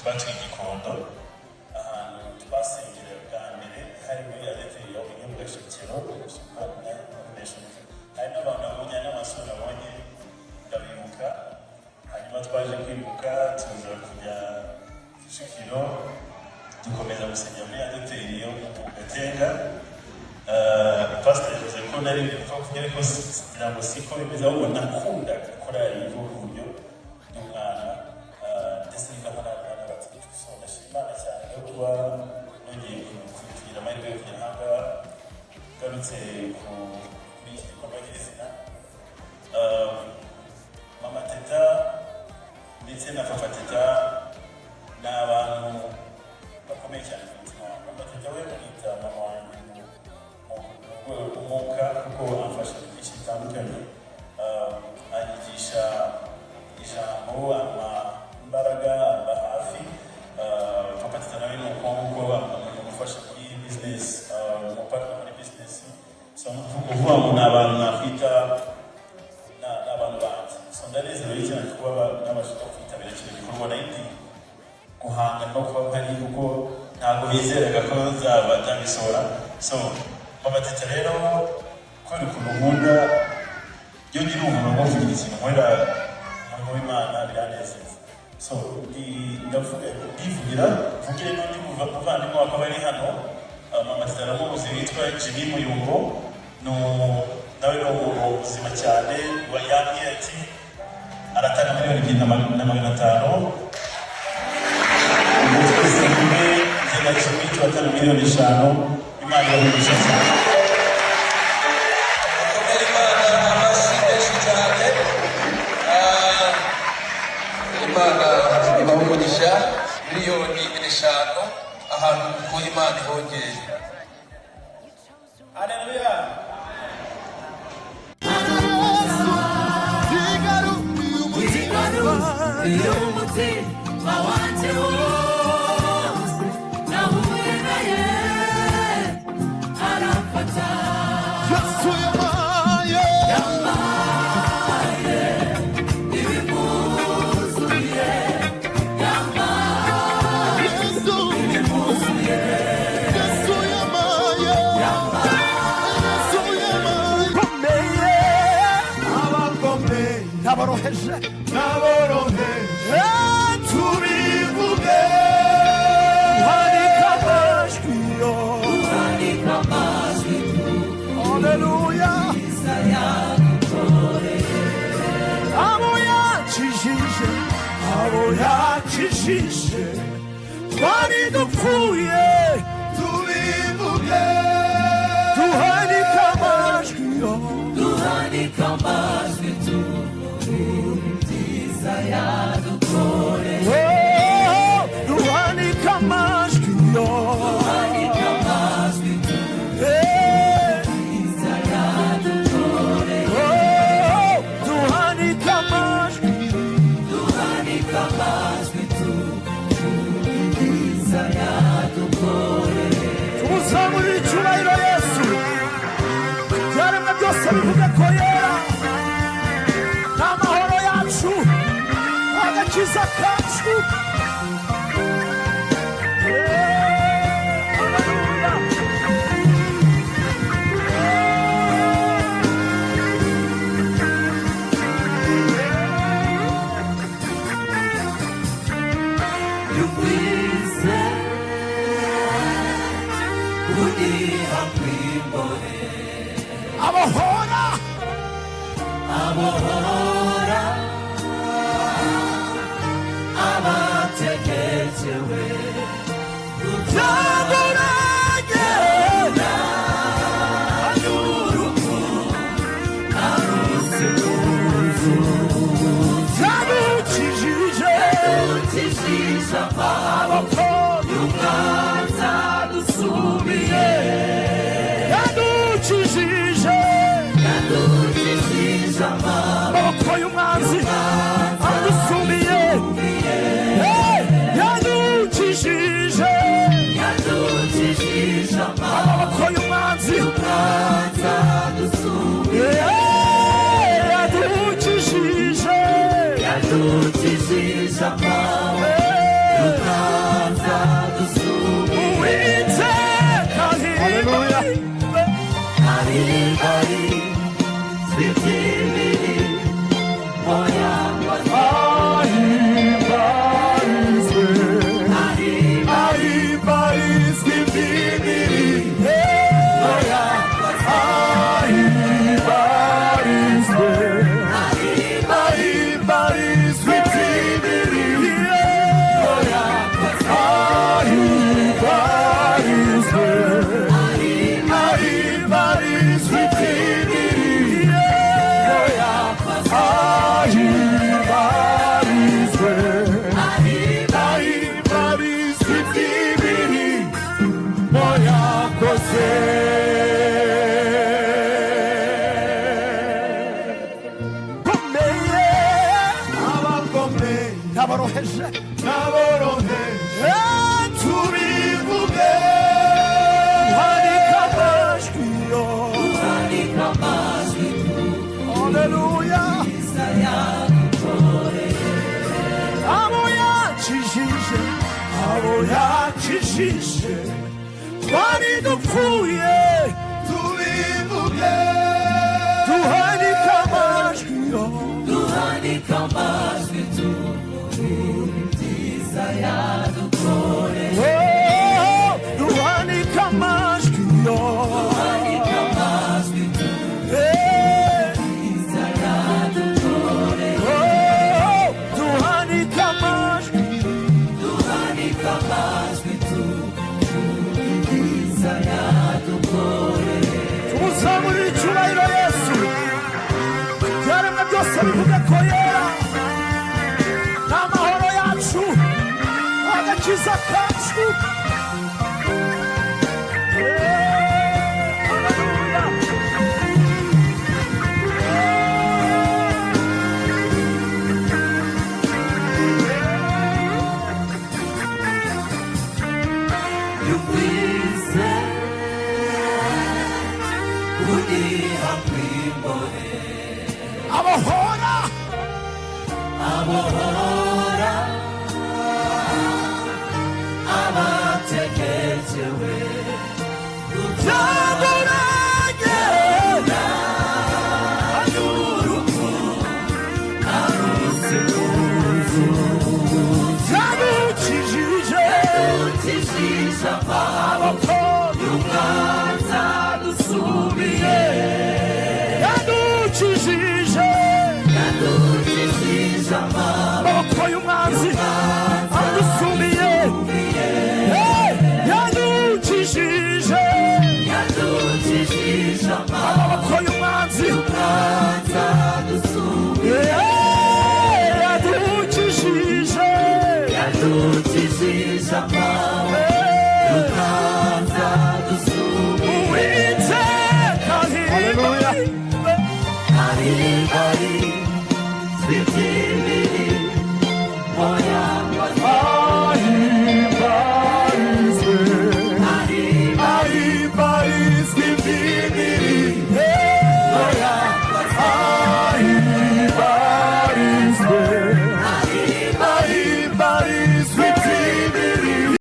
Twatuye i Gikondo, ahantu twasengera bwa mbere hari muri ADEPR yo mu Gashyikiro. Hari n'abantu nabonye n'amasura nabonye, ndabibuka. Hanyuma twaje kwimuka, tuza kujya Kicukiro, dukomeza gusengera muri ADEPR yo mu Gatenga. Pastor yavuze ko nari bipfa kugira, ariko ngira ngo siko bimeze, ahubwo nakundaga korali y'ubu buryo ndi umwana, ndetse nigaho n'abatigiti. So ndashima Imana cyane yo kuba nongeye kugira amahirwe yo kugera aha ngaha, ngarutse kuri iki gikorwa nyirizina. Mama Teta ndetse na Papa Teta ni abantu bakomeye cyane ku mutima wanjye. Mama Teta we mwita mama wanjye mu rwego rw'umwuka, kuko amfasha mu byinshi bitandukanye. Anyigisha ijambo, ampa imbaraga, amba hafi. Papa Teta nawe ni uko nguko, amufasha muri business, umupartner muri business. So ni ukuvuga ngo ni abantu nakwita ni abantu banjye. So ndanezerewe cyane kuba nabasha kwitabira kino gikorwa. Nari guhangana no kuba mpari, kuko ntabwo bizeraga ko nzaba nzabisohora. So Mama Teta rero, kubera ukuntu nkunda, iyo ngira umuntu wo kugira ikintu nkorera umurimo w'Imana, biranezeza. So ndavuga, ndivugira, mvugire n'undi muvandimwe wakaba ari hano. Mama Teta aramuzi, witwa Jimmy Muyumbo. Nawe ni umuntu muzima cyane. Yambwiye ati aratanga miliyoni 2 na 500. Ubu twese kumwe, njye na Jimmy, turatanga miliyoni 5. Imana iramugisha cyane. Mukomere Imana amashyi menshi cyane. Imana ibaha umugisha. Miliyoni 5, ahantu mukuye, Imana ihongere. Haleluya. Iyo umutima wanjye wose nahuye na ye, aramfata. Yesu yabaye Yambaye ibimuzuye, yambaye Yesu ibimuzuye. Yesu yabaye, Yesu yabaye. Abakomeye, abakomeye, n'aboroheje, n'aboroheje, tubivuge. Hanika amajwi yo. Uhanika amajwi. Haleluya. Tuza yadukoreye. Abo yakijije, abo yakijije, twari dupfuye. Tubivuge. Duhanika amajwi yo. Duhanika amajwi, tuvuge ibyiza yadukoreye. Oh, duhanika amajwi yo. Duhanika amajwi, tuvuge Eh, ibyiza yadukoreye. Oh, duhanika amajwi. Duhanika amajwi, tuvuge ibyiza yadukoreye. Tumuzamurire icyubahiro Yesu. Ibyaremwe byose bivuga ko yera. Ni amahoro yacu, agakiza kacu. Eh, haleluya. Yumvise kuniha kw'imbohe. Abohora. Abohora abategekewe. Byagoranye. Urupfu aruzi. Byadukijije. Ukijije amaboko amaboko y'umwanzi adusubiye. Yadukijije. Yadukijije amaboko amaboko y'umwanzi adusumiye. Hey! Yadukijije. Yadukijije amaboko y'umwanzi. Y'umwanzi adusubiye. Hey! Yadukijije. Yadukijije amaboko. Hey! Uwiteka. Haleluya. Ahimbarizwe, ahimbarizwe imirimo ahimbarizwe, ahimbarizwe imirimo ahimbarizwe, ahimbarizwe imirimo ahimbarizwe, ahimbarizwe imirimo yakoze. Komeye. Abakomeye N'aboroheje. n'aboroheje tubivuge. Duhanike amajwi yo. Haleluya. Abo yakijije, abo yakijije twari dupfuye. Tubivuge. Duhanike amajwi yo. Oh, duhanike amajwi yo. Eh. Oh, duhanike amajwi. Tumuzamurire icyubahiro Yesu. Ibyaremwe byose bivuga ko yera. Ni amahoro yacu, agakiza kacu. Eh, haleluya. Abohora. Byagoranye. Byadukijije amaboko yadukijije amaboko y'umwanzi adusumiye. Hey! Yadukijije amaboko y'umwanzi. Hey! Yadukijije. Hey!